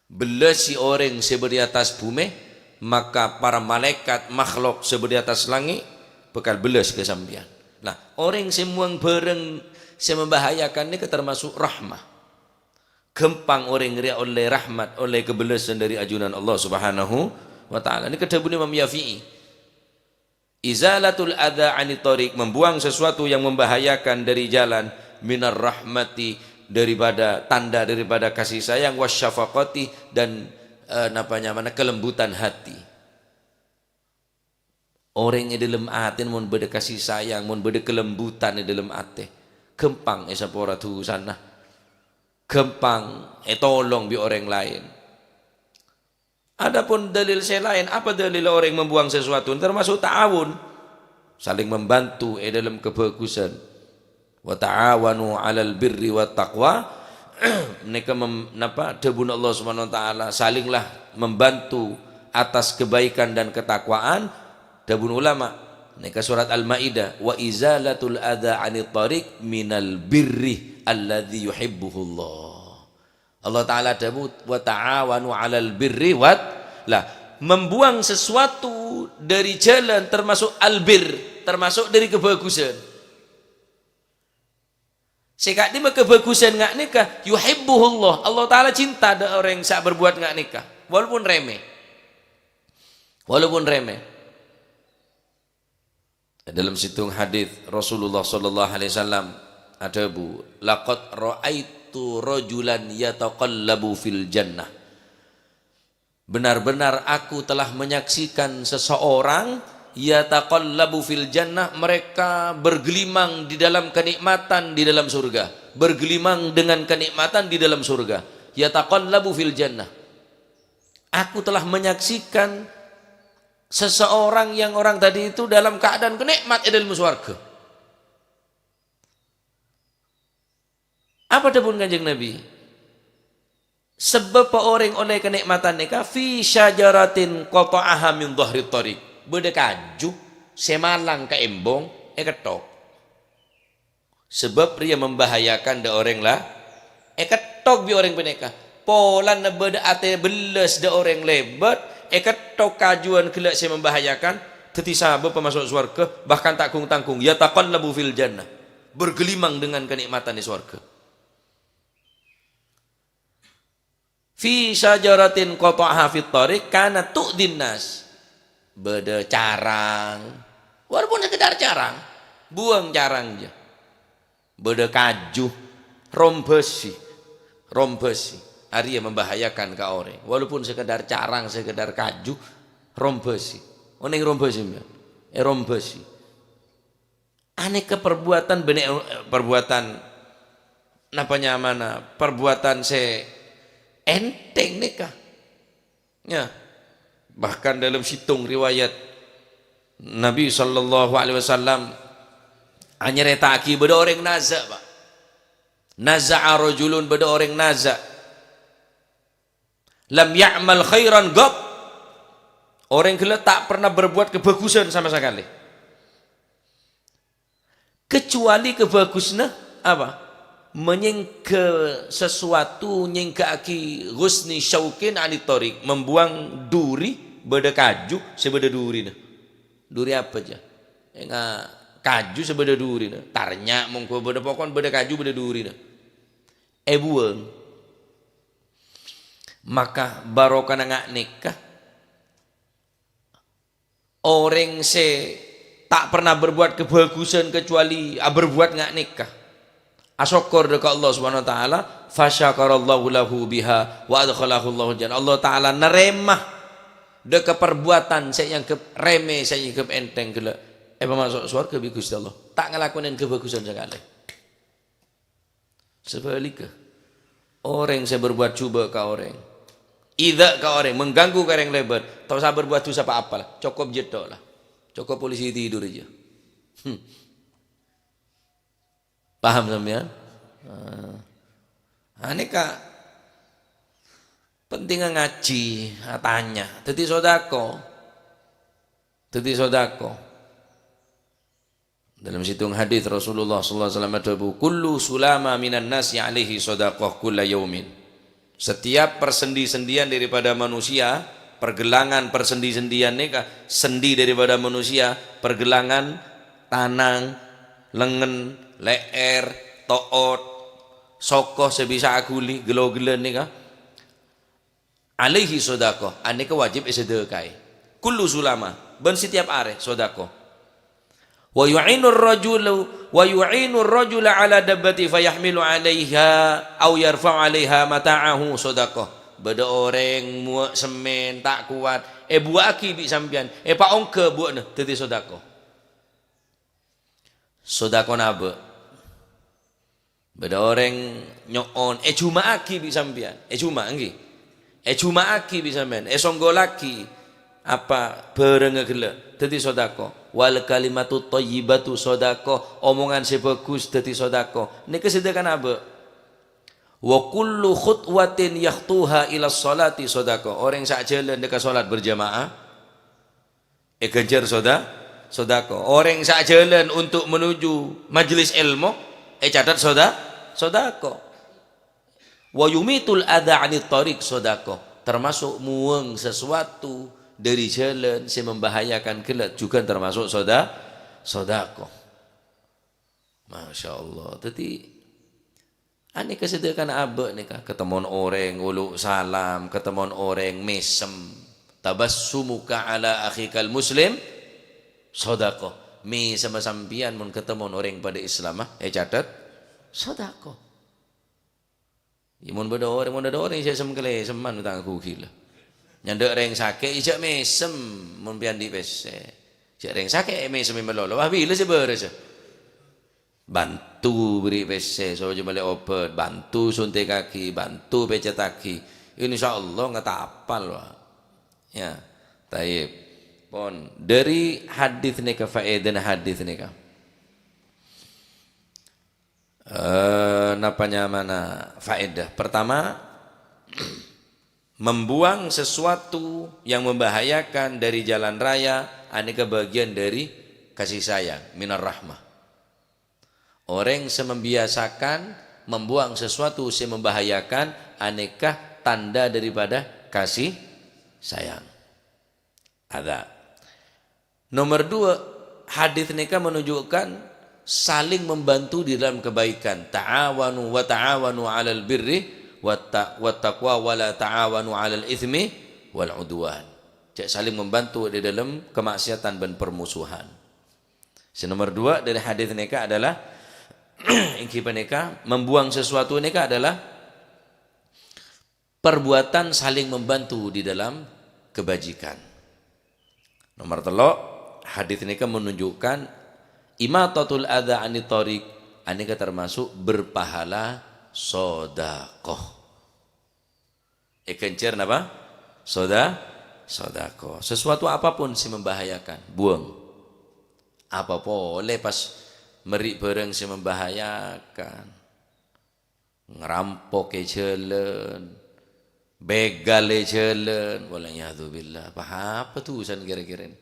Bellâsi orèng sè bâdâ è attas bhumè, maka para malaèkat makhlok sè bâdâ è attas langngè' bakal bellâs ka sampèyan. Nah, orèng sè muwâng bhârâng sè membahayakan nèka tamaso' rahmah. Ghâmpang orèng rèya ollè rahmat, ollè kabellâsân dâri ajunan Allah Subhanahu wa Ta'ala. Nèka dhâbuna Imam Yafi'i. Izalatul adza anit thariq, membuang sesuatu yang membahayakan dari jalan, minar rahmati, daripada tanda daripada kasih sayang, wasyafaqati, dan, eh, napa nyamana, kelembutan hati. Orèng è dâlem atèna mon bâdâ kasih sayang, mon bâdâ kelembutan è dâlem atè, ghâmpang èsapora dhusana, ghâmpang ètolong bi' orèng laèn. Adapun dalil sè laèn, apa dalil orèng membuang sesuatu? Termasuk ta'awun, saling membantu è dâlem kabhâghusân. "Wa ta'awanu 'alal birri wat taqwa." Nèka mem-, napa, dhâbuna Allah Subhanahu wa Ta'ala, "Salinglah membantu atas kebaikan dan ketakwaan." Dhâbuna ulama, nèka surat Al-Maidah, "Wa izalatul adza 'anit thariq minal birri alladzi yuhibbuhullah." Allah Ta'ala dhâbu, "Wa ta'awanu 'alal birri wat," lah, membuang sesuatu dari jalan termasuk albir, termasuk dari kabhâghusân. Sè ka'dimma kabhâghusân nga' nèka, yuhibbuhullah, Allah Ta'ala cinta dâ' orèng sè aberbuwat nga' nèka, walaupun remeh. Walaupun remeh. Dalam sèttong hadits Rasulullah sallallahu alaihi wasallam adhâbu, "Laqad ra'aitu rajulan yataqallabu fil jannah." Benar-benar aku telah menyaksikan seseorang yataqallabu fil jannah, mereka bergelimang di dalam kenikmatan di dalam surga. Bergelimang dengan kenikmatan di dalam surga. Yataqallabu fil jannah. Aku telah menyaksikan Seseorang yang orang tadi itu dalam keadaan kenikmat è dâlem sowarghâ. Apa dhâbuna Kanjeng Nabi? Sabâb orèng ollè kanikmatan nèka fi syajaratin qata'aha min dhahri thariq. Bâdâ kaju sè malang ka embong, èketthok. Sabâb rèya membahayakan dâ' orèng la-, èketthok bi' orèng panèka. Polana bâdâ atè bellas dâ' orèng lèbât, èketthok kajuwân ghellâ' sè membahayakan, dhâddhi sabâb pamaso' sowarghâ, bahkan ta' gung-tanggung, yataqallabu fil jannah, bergelimang dengan kenikmatan di sowarghâ. Fi syajaratin qata'aha fit thariq kanat tu'dhin nas. Bâdâ carang. Walaupun sekedar carang. Buwâng carang jâ. Bâdâ kaju. Rombhâsi. Rombhâsi. Arèya membahayakan ka orèng. Walaupun sekedar carang, sekedar kaju. Rombhâsi. Onèng rombhâsi, sampèyan? Èrombhâsi. Anèka perbuatan bânnè, perbuatan napa nyamana, perbuatan sè ènthèng nèka. Ya. Bahkan dalam sèttong riwayat Nabi sallallahu alaihi wasallam anyarèta'aghi bâdâ orèng naza', Pak. Naza'a rajulun, bâdâ orèng naza'. Lam ya'mal khairan qat. Orèng ghellâ' ta' pernah berbuat kebagusan sama sekali. Kecuali kebagusanna apa? Manyèngghâ sesuatu, nyèngghâ'aghi ghusni syauqin anit thariq, membuang duri bâdâ kaju sè bâdâ durina. Duri apa, jâ? Enga' kaju sè bâdâ durina. Tarnya' mongghu bâdâ, pokon bâdâ kaju bâdâ durina. Èbuwâng. Maka barokana nga' nèka, orèng sè ta' pernah berbuat kebagusan kecuali aberbuat nga' nèka, asokkor dâ' ka Allah Subhanahu wa Ta'ala, fasyakarallahu lahu biha wa adkhalahu Allahu jannah. Allah Ta'ala narèma dâ' ka perbuatan sè èangghep remeh, sè èangghep ènthèng ghellâ', èpamaso' sowarghâ bi' Ghustè Allah. Ta' ngalakonè kebagusan sakalè. Sabhâligghâ, orèng sè berbuat jhubâ' ka orèng, idza ka orèng, mengganggu ka orèng lèbât, ta' osa berbuat dhusa pa-apa la, cokop jhâ' tok la. Cokop polisi tidur aja. Hmm. Paham sampèyan? Ah. Anèka pentingnga ngajhi, atanya. Dhâddhi sodako. Dhâddhi sodako. Dalam sèttong hadis Rasulullah sallallahu alaihi wasallam adhâbu, "Kullu sulama minan nasi alaihi shadaqah kulla yaumin." Setiap persendi-sendian daripada manusia, pergelangan persendi-sendian nèka, sendi daripada manusia, pergelangan, tanang, lengen, lè'èr, to'ot, soko sè bisa aghuli, gelo-gellân nèka. Alaihi sodako, anèka wajib èsadhâkaè. Kullu sulama, bân setiap arè sodako. Wa yu'inur rajulu, wa yu'inur rajula ala dabbati fayahmilu alaiha au yarfa'u alaiha mata'ahu sodako. Bâdâ orèng muwâ' semmèn ta' kowat, èbuwâ'aghi bi' sampèyan, èpaongghâ buwâ'na dhâddhi sodako. Sodakona abâ'. Bâdâ orèng nyo'on, èjhuma'aghi bi' sampèyan. Èjhuma', ènggi. Èjhuma'aghi bi' sampèyan. Èsonggolaghi apa bârângnga ghellâ'. Dhâddhi sodako. Wal kalimatut thayyibatu sodako. Omongan sè bhâghus dhâddhi sodako. Nèka sadhâkana abâ'. Wa kullu khutwatin yakhtuha ila sholati sodako. Orèng sè ajhâlân dâ' ka sholat berjamaah. Èghânjhâr soda-, sodako. Orèng sè ajhâlân untuk menuju majelis èlmo, ècatet soda-, sodako. Wa yumitul adza 'anit thariq, sodako. Termasuk muwâng sesuatu dari jalan sè membahayakan ghellâ' jhughân termasuk soda-, sodako. Masya Allah. Dhâddhi, anèka sadhâkana abâ' nèka, katemmon orèng, olo' salam, katemmon orèng, mèsem. Tabassumuka ala akhikal muslim, sodako. Mèsemma sampèyan mon katemmon orèng padâ Islam, ah, ècatet, sodako. Iyâ, mon bâdâ orèng, mon bâdâ orèng sè sem-kalèsemman utang ghu ghilâ. Nyandhâ' rèng sakè', jhâ' mèsem, mon pèyan andi' pèssè. Jhâ' rèng sakè' mèsem malolo, wah, bilâ sè bârâs. Bantu bèrri' pèssè, sojâ mellè obât, bantu suntèkaghi, bantu pècèttaghi. Insyaallah ngatapal, wah. Ya, taib. Pon, dhâri hadits nèka, faèdana hadits nèka. Eh, napa nyamana faèdah? Pertama, membuang sesuatu yang membahayakan dari jalan raya, anèka bagian dari kasih sayang, minar rahmah. Orèng sè membiasakan membuang sesuatu sè membahayakan, anèka tanda daripada kasih sayang. Ada. Nomor dua, hadits nèka menunjukkan saling membantu di dalam kebaikan. "Ta'awanu wa ta'awanu 'alal birri watta-, wattaqwa wa la ta'awanu 'alal itsmi wal 'udwan." Jhâ' saling membantu di dalam kemaksiatan bân permusuhan. Sè nomor dua dhâri hadits nèka adalah, èngghi panèka, membuang sesuatu nèka adalah perbuatan saling membantu di dalam kebajikan. Nomor tello', hadits nèka menunjukkan imatatul adza 'anit thariq, anèka termasuk berpahala sedekah. Èghânjhâr napa? Soda-, sodako. Sesuatu apapun sè membahayakan, buang. Apa polè pas mèrri' bhârâng sè membahayakan. Ngerampok è jhâlân, begal è jhâlân, wal'iyadzubillah. Apa, apa dusana kèra-kèra nè?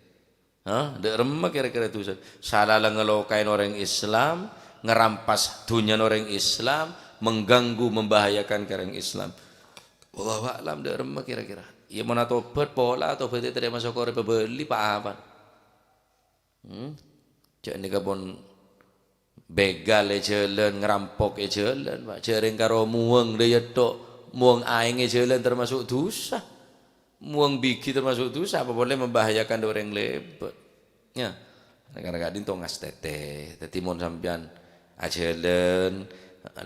Hah? Dâ' remma kèra-kèra dusana? Sala la ngelokaè orèng Islam, ngerampas dhunnyana orèng Islam, mengganggu, membahayakan ka orèng Islam. Wallahu a'lam, dâ' remma kèra-kèra. Iyâ, mon atobhât, pola atobhât ètarèma sokorè pabâli, pa-apa. Hmm? Jhâ' nèka pon begal è jhâlân, ngerampok è jhâlân, Pa'. Jhâ' rèng karo muwâng dâjâ tho', muwâng aèng è jhâlân termasuk dusa. Muwâng bigi termasuk dusa, apa polè membahayakan dâ' orèng lèbât. Yâ, karana ka'dinto ngastètè. Dhâddhi mon sampèyan ajhâlân,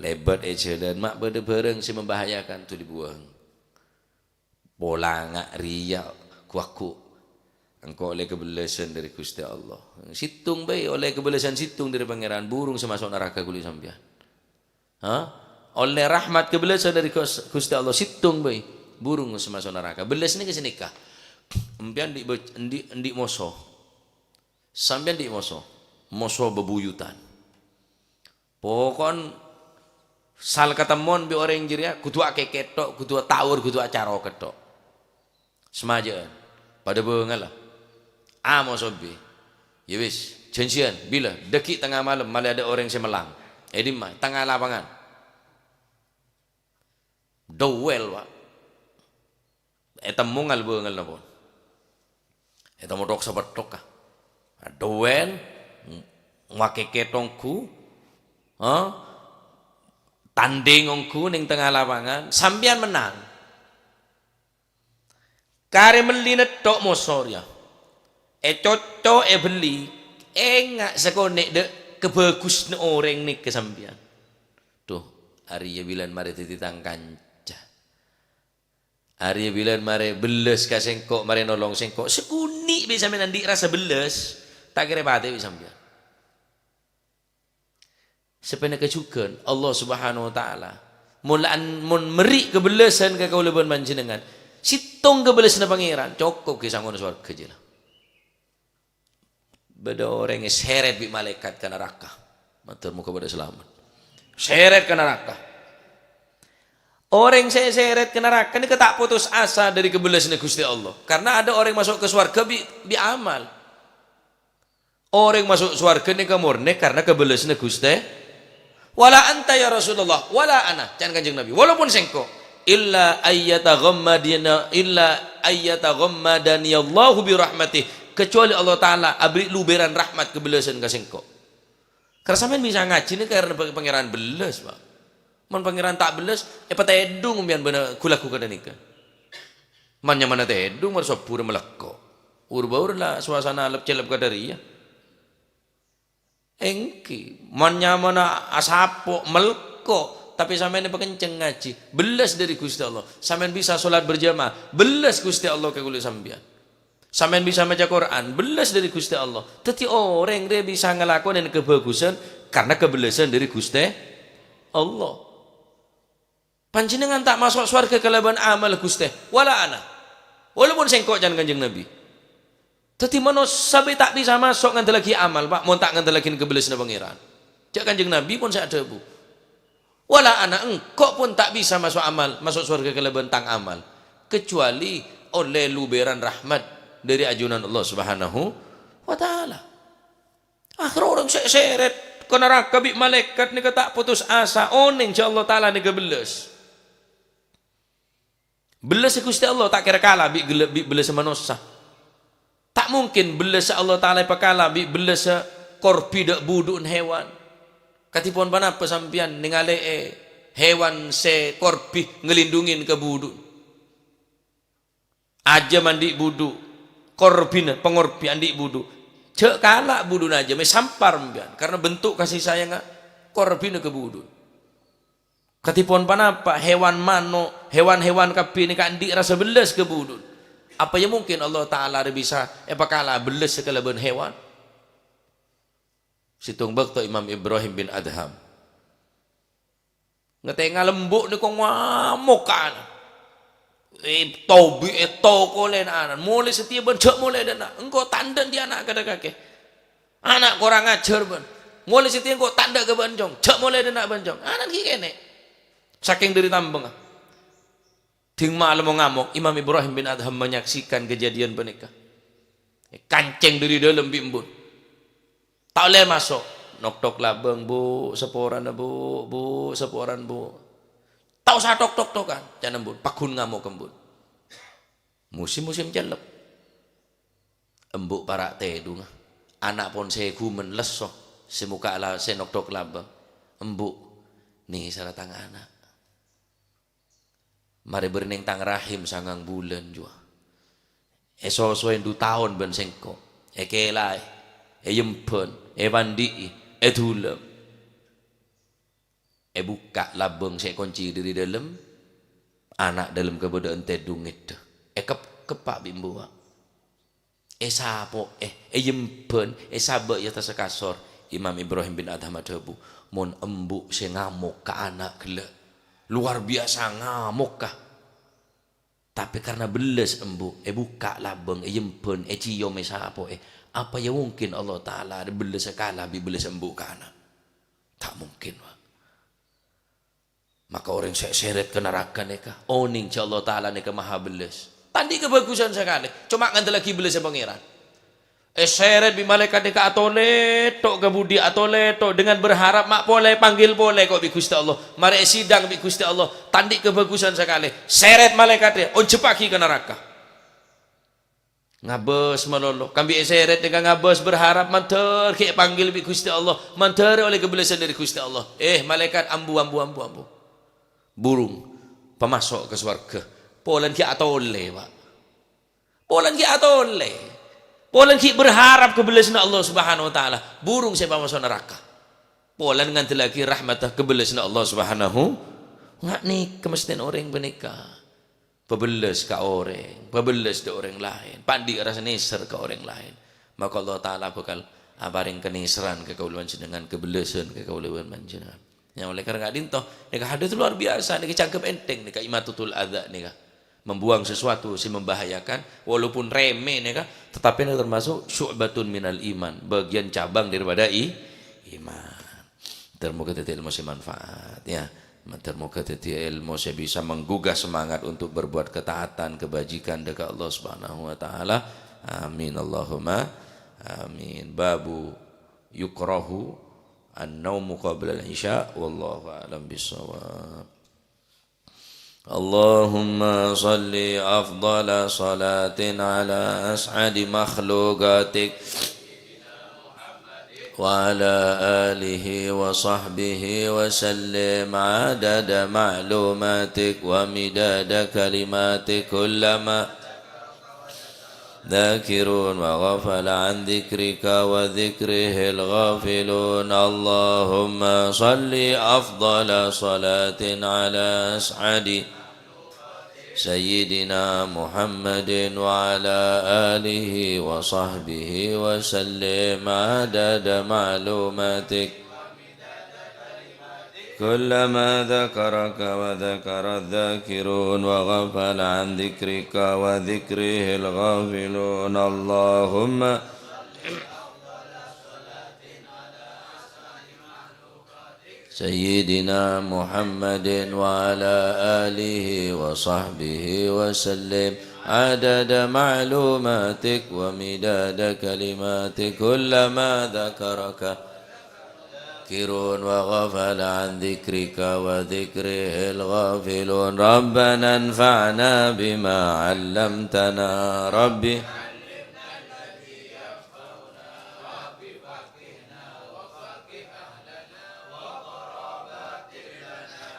lèbât è jhâlân, ma' bâdâ bhârâng sè membahayakan, dhuli buwâng. Polana rèya, ghu-lagghu. Engko' ollè kabellâsân dâri Ghustè Allah. Sèttong bhâi ollè kabellâsân sèttong dâri Pangèran, burung sè maso' naraka ghuli sampèyan. Ha? Ollè rahmat kabellâsân dâri Ghus-, Ghustè Allah, sèttong bhâi, burung sè maso' naraka. Bellâs nèka sanèka. Empèyan andi' bâ-, andi', andi' moso. Sampèyan andi' moso. Moso bebuyutan. Poko'en sal katemmon bi' orèng jârèya kodhu akèkè tho', kodhu atawor, kodhu acarokè tho'. Samajâ'ân, padâ bângalla. Amoso bi'. Yâ wis, jhânjhiyân, bilâ, dâgghi' tengnga malem, malè adâ' orèng sè mellang. È dimma? Tengnga lapangan. Duel, Pa'. Ètemmo ngal-bângal napa? Ètemmo thok-sapèthok, ka. Duel, ng-, ngakèkè tonggu, ha? Tandhing ongghu neng tengnga lapangan, sampèyan mennang. Karè mellina tho' moso rèya. Ècocco, èbelli, enga' sakonè' dâ' kabhâghusânna orèng nèka sampèyan. Dhu, arèya bilân marè dhâddhi tang kanca. Arèya bilân marè bellâs ka sèngko', marè nolong sèngko'. Sakonè' bi' sampèyan andi' rassa bellâs, ta' kèra èpatè'è bi' sampèyan. Sapanèka jhughân Allah Subhanahu wa Ta'ala. Molaan mon mèrri' kabellâsân ka kaulâ bân panjhennengngan, sèttong kabellâsânna Pangèran, cokop ghi' sangona sowarghâ jiyâ la. Bâdâ orèng èsèrèt bi' malaèkat ka naraka. Mator moghâ padâ salamet. Sèrèt ka naraka. Orèng sè èsèrèt ka naraka nèka ta' potos asa dâri kabellâsânna Ghustè Allah. Karna adâ' orèng maso' ka sowarghâ bi', bi' amal. Orèng maso' sowarghâ nèka mornè karna kabellâsânna Ghustè. "Wala anta ya Rasulullah, wala ana," can Kanjeng Nabi, "walaupun sèngko', illa ayyataghammadina, illa ayyataghammadani Allahu bi rahmatih," kecuali Allah Ta'ala abherri' lubèran rahmat kabellâsân ka sèngko'. Karna sampèyan bisa ngajhina karna Pangèran bellâs, Pa'. Mon Pangèran ta' bellâs, èpatèdung sampèyan bân ghu-lagghu kadhâ' nèka. Man-nyamanna tèdung, mar sobbhurâ malèkko'. Ur-bâur la suasana lep-cellep kadhâ' rèya. Èngghi, man-nyamanna asapo', malèkko', tapè sampèyan èpakencèng ngajhi. Bellâs dâri Ghustè Allah. Sampèyan bisa sholat berjamaah. Bellâs Ghustè Allah ka kaulâ sampèyan. Sampèyan bisa maca Qur'an, bellâs dâri Ghustè Allah. Dhâddhi orèng rè bisa ngalakonè kabhâghusân karna kabellâsân dâri Ghustè Allah. Panjhennengngan ta' maso' sowarghâ kalabân amal, Ghustè, wala ana. Walaupun sèngko', can Kanjeng Nabi. Dhâddhi manossa bhâi ta' bisa maso' ngandellaghi amal, Pa', mon ta' ngandellaghi kabellâsânna Pangèran. Jhâ' Kanjeng Nabi pon sè adhâbu, "Wala ana, engko' pon ta' bisa maso' amal, maso' sowarghâ kalabân tang amal, kecuali ollè lubèran rahmat dhâri ajunan Allah Subhanahu wa Ta'ala." Akhèrra orèng sè sèrèt ka naraka bi' malaèkat nèka ta' potos asa, onèng jhâ' Allah Ta'ala nèka bellâs. Bellâssa Ghustè Allah ta' kèra kala bi' gella-, bi' bellâssa manossa. Ta' mungkin bellâssa Allah Ta'ala èpakala bi' bellâssa korbi dâ' budhu'na hèwan. Kadhi pon ponapa sampèyan nèngalè'è hèwan sè korbi ngalindhungin ka budhu'na? Ajâm andi' budhu', korbina, pangorbi andi' budhu'. Jhâ' kala' budhu'na ajâm, èsampar sampèyan, karna bentuk kasih sayangnga korbina ka budhu'na. Kadhi pon ponapa, hèwan mano', hèwan-hèwan kabbhi nèka andi' rassa bellâs ka budhu'na. Apa ya mungkin Allah Ta'ala rè bisa èpakala bellâssa kalabân hèwan? Sèttong bâkto Imam Ibrahim bin Adham ngatèngal embu' nèko ngamok ka ana'. Ètobi, ètokolè ana'. "Molè satèya bân jhâ' molè dâ' enna'. Engko' tandhâ' dâ' ana' kadâ' kakè. Ana' korang ajhâr bân. Molè satèya engko' tandhâ' ka bân, Cong. Jhâ' molè dâ' enna' bân, Cong." Ana'na ghi' kènè'. Sakèng dhâri tambhângnga. Dhing malem ngamok, Imam Ibrahim bin Adham menyaksikan kejadian panèka. Èkancèng dhâri dâlem bi' embu'. Ta' ollè maso'. Nok-tok labâng, "Bu, saporana, Bu, Bu, saporana, Bu." "Ta' osa tok-toktokan," ca'na embu', pagghun ngamok embu'. Musim-musim cellep. Embu' para' tèdhungnga. Ana' pon sè ghumèn lesso, sè mokka' la-, sè nok-tok labâng. "Embu', nèsèra tang ana'. Marè bâri' neng tang rahim sangang bulân jhuwa. Èsosoè ndu taon bân sèngko'. Èkèlaè, èyembhân, èpandi'i, èdulem. Èbukka' labâng sè èkoncè dhâri dâlem, ana' dâlem kabâdâ'ân tèdhung ngèdhâ. Èkep-, keppa' bi' embu'." Èsapo'è, èyembhân, èsabâ' è attassa kasor. Imam Ibrahim bin Adham adhâbu, "Mon embu' sè ngamok ka ana' ghellâ', luar biasa ngamokka. Tapè karna bellâs embu', èbukka' labâng, èyembhân, èciom, èsapo'è. Apa ya mungkin Allah Ta'ala bellâssa kala bi' bellâs embu' ka ana'? Ta' mungkin, Pak." Maka orèng sè sèrèt ka naraka nèka, onèng jhâ' Allah Ta'ala nèka maha bellâs. Ta' andi' kabhâghusân sakalè, coma ngandellaghi bellâssa Pangèran. Èsèrèt bi' malaèkat nèka atolèt tok ka budi, atolèt tok dengan berharap ma' polè, panggil polè ko' bi' Ghustè Allah. Marè èsidang bi' Ghustè Allah, ta' andi' kabhâghusân sakalè. Sèrèt malaèkat, onjhebbhâghi ka naraka. Ngabâs malolo, kambi èsèrèt nèka ngabâs berharap mandhâr ghi' èpanggil bi' Ghustè Allah, mandhâr ollè kabellâsân dhâri Ghustè Allah. Eh, malaèkat, ambu, ambu, ambu, ambu. Burung pamaso' ka sowarghâ. Polana ghi' atolè, Pak. Polana ghi' atolè. Polana ghi' berharap kabellâsânna Allah Subhanahu wa Ta'ala. Burung sè pamaso' naraka. Polana ngandellaghi rahmatta kabellâsânna Allah Subhanahu. Nga' nèka mestèna orèng panèka. Pabellâs ka orèng, pabellâs dâ' orèng laèn, pa' andi' rassa nèser ka orèng laèn. Maka Allah Ta'ala bhâkal aparèng kanèserran ka kaulâ panjhennengngan, kabellâsân ka kaulâ panjhennengngan. Ya, oleh karena ka'dinto, nèka hadis luar biasa, nèka cangkep ènthèng, nèka imatatul adza nèka. Membuang sesuatu sè membahayakan, walaupun remeh nèka, tetapi nèka termasuk syu'batun minal iman, bagian cabang daripada i-, iman. Mator moga dhâddhi èlmo sè manfaat, ya. Mator moga dhâddhi èlmo sè bisa menggugah semangat untuk berbuat ketaatan, kebajikan dâ' ka Allah Subhanahu wa Ta'ala. Amin, Allahumma amin. Babu yukrahu an-naumu qablal isya, wallahu a'lam bissawab. اللهم صل أفضل صلاة على أسعد مخلوقاتك وعلى آله وصحبه وسلم عدد معلوماتك ومداد كلماتك كلما ذاكرون وغفل عن ذكرك وذكره الغافلون. اللهم صل أفضل صلاة على أسعد سيدنا محمد وعلى آله وصحبه وسلم عدد معلوماتك كلما ذكرك وذكر الذاكرون وغفل عن ذكرك وذكره الغافلون. اللهم سيدنا محمد وعلى آله وصحبه وسلم عدد معلوماتك ومداد كلماتك. كلما ذكرك ذاكرون وغفل عن ذكرك وذكره الغافلون. ربنا انفعنا بما علمتنا. رب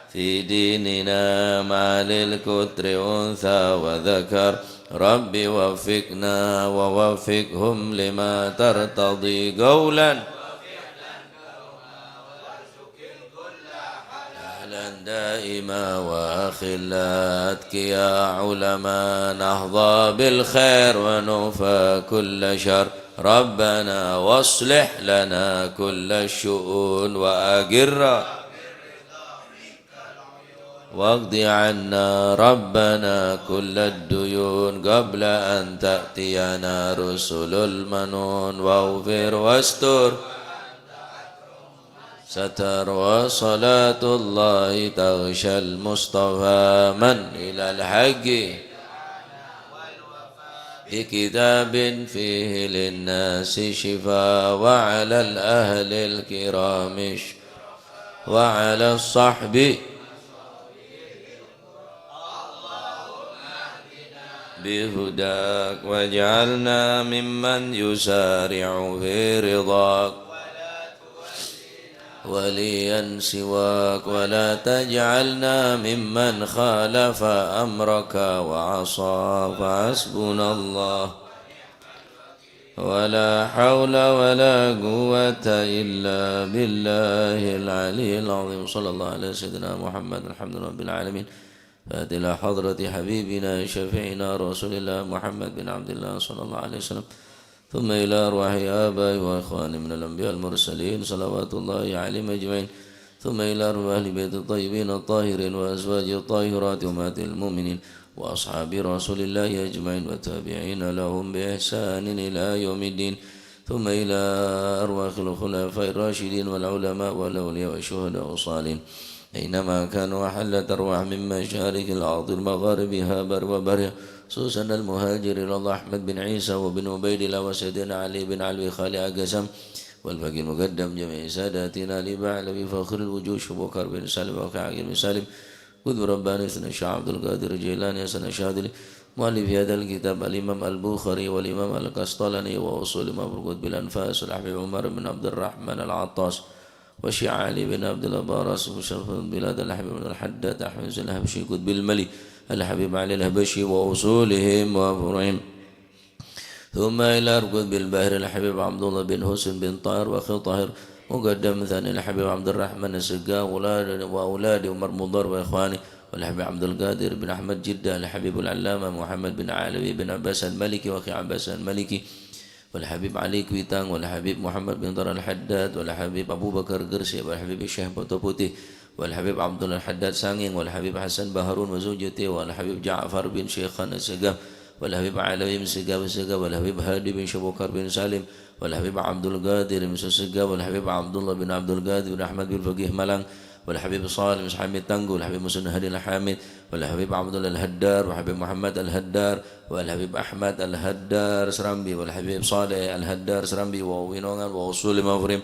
في ديننا مع للكتر أنثى وذكر. رب وفقنا ووفقهم لما ترتضي قولا أهلا دائما وأخلا أتقيا علما نحظى بالخير ونوفى كل شر. ربنا واصلح لنا كل الشؤون وأقر واقض عنا ربنا كل الديون قبل أن تأتينا رسل المنون واغفر واستر ستر وصلاة الله تغشى المصطفى من إلى الحق بكتاب فيه للناس شفاء وعلى الأهل الكرام الشرفاء وعلى الصحب بهداك واجعلنا ممن يسارع في رضاك وليا سواك ولا تجعلنا ممن خالف أمرك وعصاك. فحسبنا الله ولا حول ولا قوة إلا بالله العلي العظيم. صلى الله على سيدنا محمد. الحمد لله رب العالمين. فاتحة إلى حضرة حبيبنا شفيعنا رسول الله محمد بن عبد الله صلى الله عليه وسلم. ثم إلى أرواح آبائي وإخواني من الأنبياء والمرسلين صلوات الله عليهم أجمعين. ثم إلى أرواح أهل بيت الطيبين الطاهرين وأزواج الطاهرات أمهات المؤمنين وأصحاب رسول الله أجمعين والتابعين لهم بإحسان إلى يوم الدين. ثم إلى أرواح الخلفاء الراشدين والعلماء والأولياء والشهداء والصالحين أينما كانوا وحلت أرواح من مشارق الأرض ومغاربها بر وبرها، خصوصا المهاجر إلى الله أحمد بن عيسى وبن عبيد الله وسيدنا علي بن علوي خالع قسم والفقيه المقدم جميع ساداتنا لبعلوي فخر الوجود شبوكر بن سالم وكعب بن سالم قطب رباني سيدنا الشيخ عبد القادر الجيلاني حسن الشاذلي مؤلف هذا الكتاب الإمام البخاري والإمام القسطلاني وأصول ما في القطب الأنفاس الحبيب عمر بن عبد الرحمن العطاس والشيخ علي بن عبد الله براس مشرف البلاد الحبيب عبد الحداد أحمد الحبشي قطب الملي الحبيب علي الحبشي وأصولهم وفروعهم. ثم إلى قطب البحر الحبيب عبد الله بن حسين بن طاهر وأخي طاهر مقدم ثاني الحبيب عبد الرحمن السقاف وأولاد، وأولاد عمر مضر وإخوانه والحبيب عبد القادر بن أحمد جدة الحبيب العلامة محمد بن علوي بن عباس المالكي وأخي عباس المالكي والحبيب علي كويتانغ والحبيب محمد بن طاهر الحداد والحبيب أبو بكر قرسي والحبيب الشيخ بطوبتي والحبيب عبد الله الحداد سانغينغ والحبيب حسن بهارون وزوجته والحبيب جعفر بن شيخان السقاف والحبيب علوي بن سقاف السقاف والحبيب هادي بن شبوكر بن سالم والحبيب عبد القادر بن سقاف والحبيب عبد الله بن عبد القادر بن أحمد بن فقيه ملانغ والحبيب صالح بن حميد تانغو والحبيب مسن هادي الحامد والحبيب عبد الله الهدار والحبيب محمد الهدار والحبيب أحمد الهدار سرامبي والحبيب صالح الهدار سرامبي ووينونغان وأصول مفرم.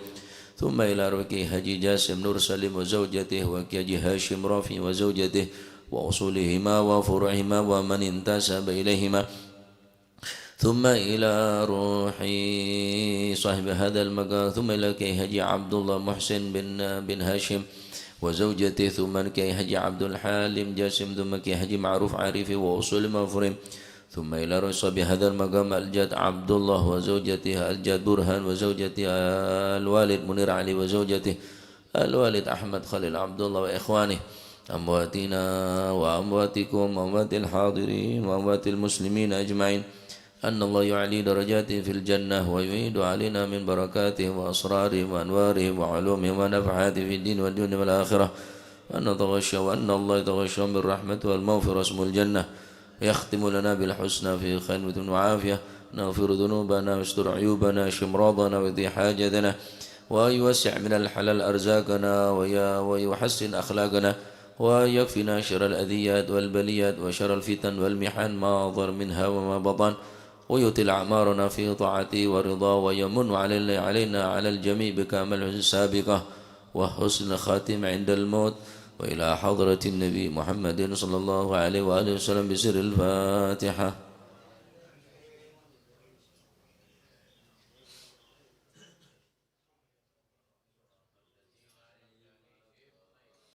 ثم إلى روح كي حاجي جاسم نور سليم وزوجته وكي حاجي هاشم رافي وزوجته وأصولهما وفروعهما ومن انتسب إليهما. ثم إلى روح صاحب هذا المقام، ثم إلى كي حاجي عبد الله محسن بن، بن هاشم وزوجته، ثم كي حاجي عبد الحليم جاسم، ثم كي حاجي معروف عارفي وأصول مفرم. ثم إلى روح صاحب هذا المقام الجد عبد الله وزوجته الجد برهان وزوجته الوالد منير علي وزوجته الوالد أحمد خليل عبد الله وإخوانه أمواتنا وأمواتكم وأموات الحاضرين وأموات المسلمين أجمعين. أن الله يعلي درجاتهم في الجنة ويعيد علينا من بركاتهم وأسرارهم وأنوارهم وعلومهم ونفحاتهم في الدين والدنيا والآخرة. وأن نتغشى، وأن الله يتغشاهم بالرحمة والمغفرة واسمه الجنة. ويختم لنا بالحسنى في خير وعافية. نغفر ذنوبنا ويستر عيوبنا ويشفي أمراضنا ويقضي حاجتنا ويوسع من الحلال أرزاقنا ويا-، ويحسن أخلاقنا ويكفينا شر الأذيات والبليات وشر الفتن والمحن ما ظهر منها وما بطن. ويطيل أعمارنا في طاعته ورضاه، ويمن علينا، علينا على الجميع بكمال الحسن السابقة وحسن الخاتمة عند الموت، وإلى حضرة النبي محمد صلى الله عليه وآله وسلم بسر الفاتحة.